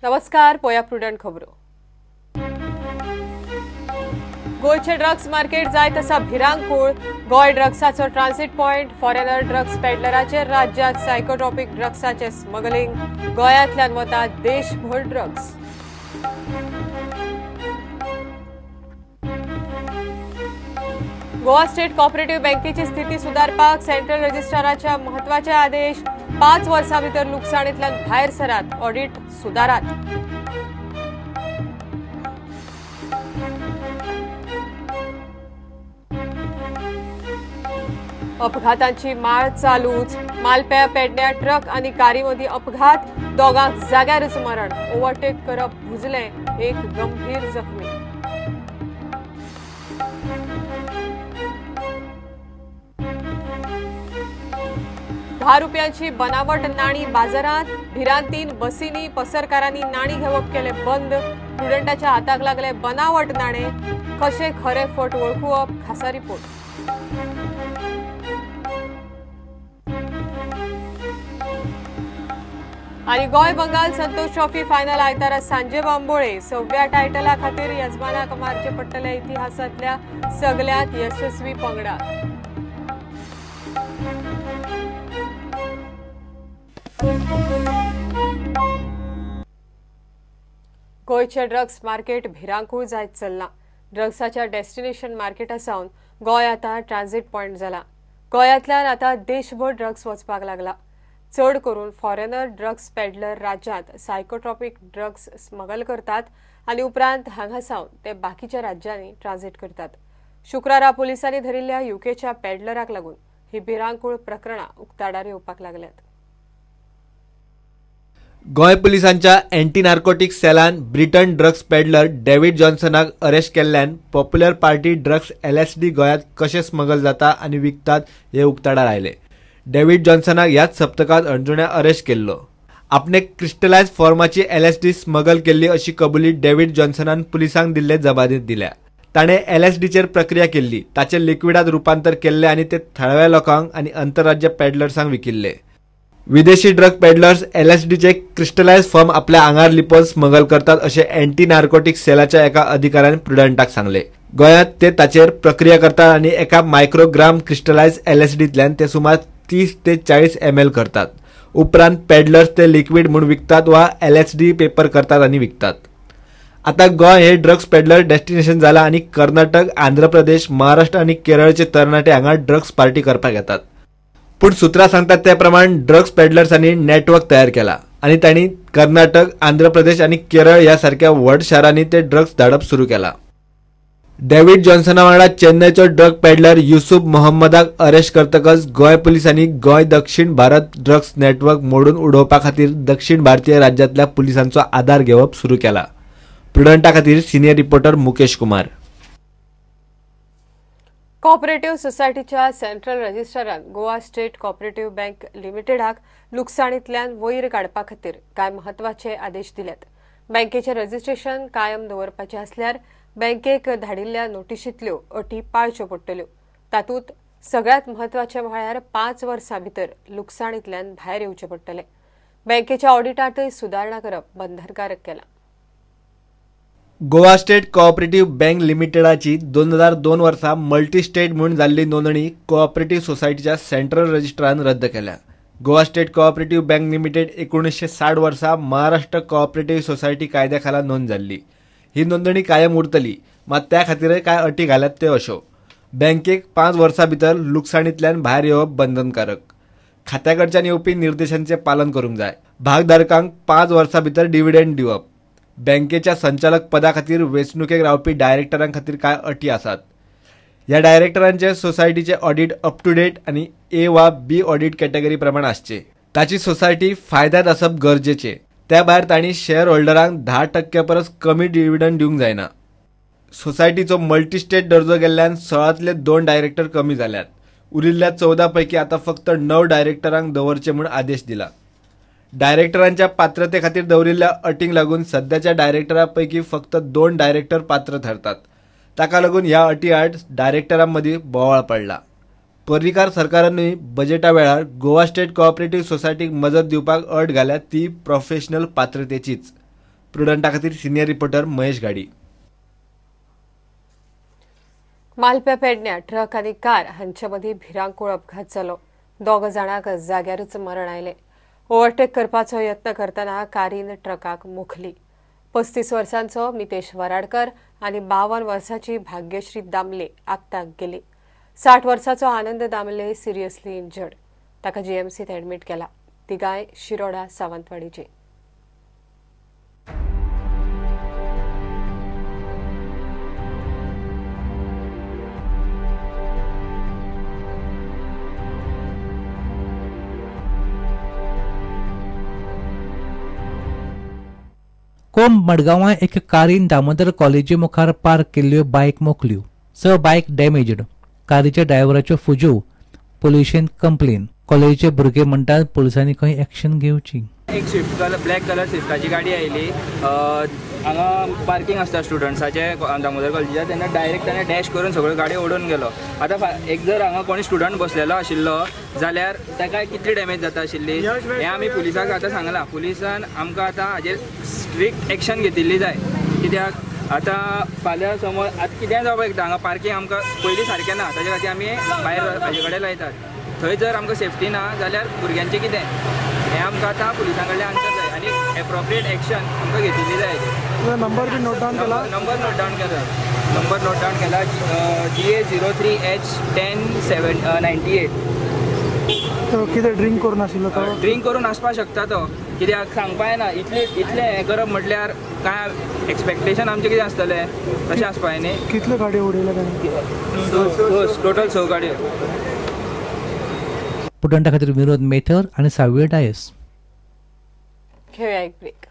नमस्कार, पोया प्रुडंट खबरो। गोंयचे ड्रग्स मार्केट जाय तसा भिरांकूळ। गोंय ड्रग्साचो ट्रान्झिट पॉयंट, फॉरेनर ड्रग्स पेडलराचेर राज्यात सायकोट्रॉपिक ड्रग्साचे स्मगलिंग, गोंयांतल्यान वता देशभर ड्रग्स। गोवा स्टेट कॉपरेटिव्ह बँकेची स्थिती सुदारपाक सेंट्रल रजिस्ट्राराच्या महत्वाचे आदेश। 5 वर्सां भितर लुकसाणींतल्यान भायर सरात, ऑडिट सुदारात। अपघातांची माळ चालूच। मालप्या पेडण्या ट्रक आणि कारी मदीं अपघात, दोगांक जाग्यारच मरण। ओव्हरटेक करप भुजलें, एक गंभीर जखमी। $10 रुपयांची बनावट नाणी बाजारात। भिरांतीन बसींनी पसरकारांनी नाणी घेवप केले बंद। स्टुडंटाच्या हाताक लागले बनावट नाणे। कशे खरे फट वळखुवप, खासा रिपोर्ट। आणि गोंय बंगाल संतोष ट्रॉफी फायनल आयतारा सांजे बांबोळे। 6व्या टायटला खातीर यजमानाक मारचे पडटले इतिहासांतल्या सगळ्यांत यशस्वी पंगडाक। गोंयचे ड्रग्स मार्केट भिरांकूळ जायत चल्लां। ड्रग्साच्या डेस्टिनेशन मार्केटा सावन गोंय आतां ट्रान्झिट पॉयंट जाला। गोंयांतल्यान आतां देशभर ड्रग्स वचपाक लागला। चड करून फॉरेनर ड्रग्स पेडलर राज्यांत सायकोट्रॉपिक ड्रग्स स्मगल करतात आनी उपरांत हांगा सावन ते बाकीच्या राज्यांनी ट्रान्झिट करतात। शुक्रारा पुलिसांनी धरिल्ल्या युकेच्या पेडलराक लागून ही भिरांकूळ प्रकरणां उक्ताडार येवपाक लागल्यात। गोंय पुलिसांच्या अँटी नार्कोटिक सेलान ब्रिटन ड्रग्स पेडलर डेव्हिड जॉन्सनाक अरेस्ट केल्ल्यान पॉप्युलर पार्टी ड्रग्स एलएसडी गोंयांत कशें स्मगल जाता आनी विकतात हे उक्ताडार आयले। डेव्हिड जॉन्सनाक ह्याच सप्तकांत अंजुण्या अरेस्ट केल्लो। आपणे क्रिस्टलायज फॉर्माची एलएसडी स्मगल केल्ली अशी कबुली डेव्हिड जॉन्सनान पुलिसांक दिल्ले जबानीत दिल्या। ताणें एलएसडीचेर प्रक्रिया केल्ली, ताचें लिक्विडांत रुपांतर केल्लें आनी ते थळाव्या लोकांक आनी अंतरराज्य पेडलर्सांक विकिल्ले। विदेशी ड्रग पेडलर्स एलएसडीचे क्रिस्टलायज फॉर्म आपल्या आंगार लिपोवन स्मगल करतात अशें अँटी नार्कोटिक सेलाच्या एका अधिकाऱ्यान प्रुडंटाक सांगले। गोंयांत ते ताचेर प्रक्रिया करतात आनी एका मायक्रोग्राम क्रिस्टलायज एलएसडींतल्यान ते सुमार 30 ते 40 ml करतात। उपरांत पेडलर्स ते लिक्विड म्हूण विकतात वा एलएसडी पेपर करतात आनी विकतात। आतां गोंय हे ड्रग्स पेडलर डेस्टिनेशन जाला आनी कर्नाटक, आंध्र प्रदेश, महाराष्ट्र आनी केरळचे तरणाटे हांगा ड्रग्स पार्टी करपाक येतात। पूण सुत्रां सांगतात ते प्रमाण ड्रग्स पेडलर्सांनी नेटवर्क तयार केला आनी तांणी कर्नाटक, आंध्र प्रदेश आनी केरळ ह्या सारक्या व्हड शारांनी ते ड्रग्स धाडप सुरू केला। डेव्हिड जॉन्सना वांगडा चेन्नयचो ड्रग पेडलर युसुफ मोहम्मदाक अरेस्ट करतकच गोंय पुलिसांनी गोंय दक्षिण भारत ड्रग्स नेटवर्क मोडून उडोवपा खातीर दक्षिण भारतीय राज्यांतल्या पुलिसांचो आदार घेवप सुरू केला। प्रुडंटा खातीर senior reporter Mukesh Kumar. Cooperative सोसायटीच्या सेंट्रल रजिस्ट्रारान गोवा स्टेट कॉपरेटिव्ह बँक लिमिटेडाक लुकसाणींतल्यान वयर काडपा खातीर कांय महत्वाचे आदेश दिल्यात। बँकेचें रजिस्ट्रेशन कायम दवरपाचें आसल्यार बँकेक धाडिल्ल्या नोटिशींतल्यो अटी पाळच्यो पडटल्यो। तातूंत सगळ्यांत म्हत्वाचें म्हळ्यार 5 वर्सां भितर लुकसाणींतल्यान भायर येवचें पडटलें। बँकेच्या ऑडिटांतय सुदारणा करप बंधनकारक केलां। गोवा स्टेट कॉपरेटिव्ह बँक लिमिटेडाची 2002 वर्सा मल्टी स्टेट म्हूण जाल्ली नोंदणी कॉपरेटिव्ह सोसायटीच्या सेंट्रल रजिस्ट्रान रद्द केल्या। Goa state cooperative bank limited 1960 वर्सा महाराष्ट्र कॉपरेटिव्ह सोसायटी कायद्या खाला नोंद जाल्ली। ही नोंदणी कायम उरतली, मात त्या खातीरय कांय अटी घाल्यात त्यो अश्यो: बँकेक 5 वर्सां भितर लुकसाणींतल्यान भायर येवप बंधनकारक, खात्या कडच्यान येवपी निर्देशांचें पालन करूंक जाय, भागधारकांक 5 वर्सां भितर डिव्हिडंड दिवप, बँकेच्या संचालक पदा खातीर वेंचणुकेक रावपी डायरेक्टरां खातीर कांय अटी आसात। ह्या डायरेक्टरांचे सोसायटीचे ऑडिट अप टू डेट आनी ए वा बी ऑडिट कॅटेगरी प्रमाण आसचे। ताची सोसायटी फायद्यांत आसप गरजेचें। त्या भायर तांणी शेअर होल्डरांक 10% परस कमी डिव्हिडंड दिवंक जायना। सोसायटीचो मल्टी स्टेट दर्जो गेल्ल्यान 16तले 2 डायरेक्टर कमी जाल्यात। उरिल्ल्या 14 पैकी आतां फक्त 9 डायरेक्टरांक दवरचे म्हूण आदेश दिला। डायरेक्टरांच्या पात्रते खातीर दवरिल्ल्या अटींक लागून सद्याच्या डायरेक्टरां पैकी फक्त 2 डायरेक्टर पात्र थारतात। ताका लागून ह्या अटी आड डायरेक्टरां मदीं बोवाळ पडला। पर्रीकार सरकारानूय बजेटा वेळार गोवा स्टेट कॉपरेटिव्ह सोसायटीक मजत दिवपाक अट घाल्या ती प्रोफेशनल पात्रतेचीच. प्रुडंटा खातीर सिनियर रिपोर्टर महेश घाडी. मालप्या पेडण्या ट्रक आनी कार हांचे मदीं भिरांकूळ अपघात जालो. दोग जाणांक जाग्यारूच मरण आयलें. ओव्हरटेक करपाचो यत्न करतना कारीन ट्रकाक मोखली. 35 वर्सांचो मितेश वराडकर आनी 52 वर्सांची भाग्यश्री दामले आक्ताक गेली. 60 वर्सांचो आनंद दामले सिरियसली इंजर्ड. ताका जीएमसीत ऍडमीट केला. तिगाय शिरोडा सावंतवाडीची. कोंब मडगांवां एक कारीन दामोदर कॉलेजी मुखार पार्क केल्ल्यो बायक मोखल्यो. 6 बायक डॅमेज्ड. कारीच्या ड्रायव्हराच्यो फुज्यो. पुलिशेंत कंप्लेन. कॉलेजीचे भुरगे म्हणटात पुलिसांनी खंय एक्शन घेवची. एक स्विफ्ट कलर ब्लॅक कलर स्विफ्टाची गाडी आयली. हांगा पार्किंग आसता स्टुडंट्साचे दामोदर कॉलेजीच्या, तेन्ना डायरेक्ट ताणें डॅश करून सगळ्यो गाडयो ओडून गेलो. आतां एक जर हांगा कोणी स्टुडंट बसलेलो आशिल्लो जाल्यार ताका कितली डॅमेज जाता आशिल्ली हें आमी पुलिसाक आतां सांगलां. पुलिसान आमकां आतां हाजेर स्ट्रिक्ट एक्शन घेतिल्ली जाय. कित्याक आतां फाल्यां समज आतां कितेंय जावपाक शकता. हांगा पार्किंग आमकां पयलीं सारकें ना, ताजे खातीर आमी भायर हाजे कडेन लायतात. थंय जर आमकां सेफ्टी ना जाल्यार भुरग्यांचें कितें हें आमकां आतां पुलिसां कडल्यान आन्सर जाय आनी एप्रोप्रिएट एक्शन आमकां घेतिल्ली जाय. नंबर बी नोट डावन केला? नंबर नोट डावन केला. नंबर नोट डावन केला GA 03 H 10798. कितें ड्रिंक करून आशिल्लो तो? ड्रिंक करून आसपाक शकता तो, कित्याक सांगपा येना. इतलें इतलें हें करप म्हटल्यार कांय एक्सपेक्टेशन आमचें कितें आसतलें तशें आसपा जाय न्ही. कितल्यो गाडयो उडयल्या ताणें? टोटल 6 गाडयो. प्रुडंटा खातीर विनोद मेथर आनी सावियो डायस. घेवया एक ब्रेक.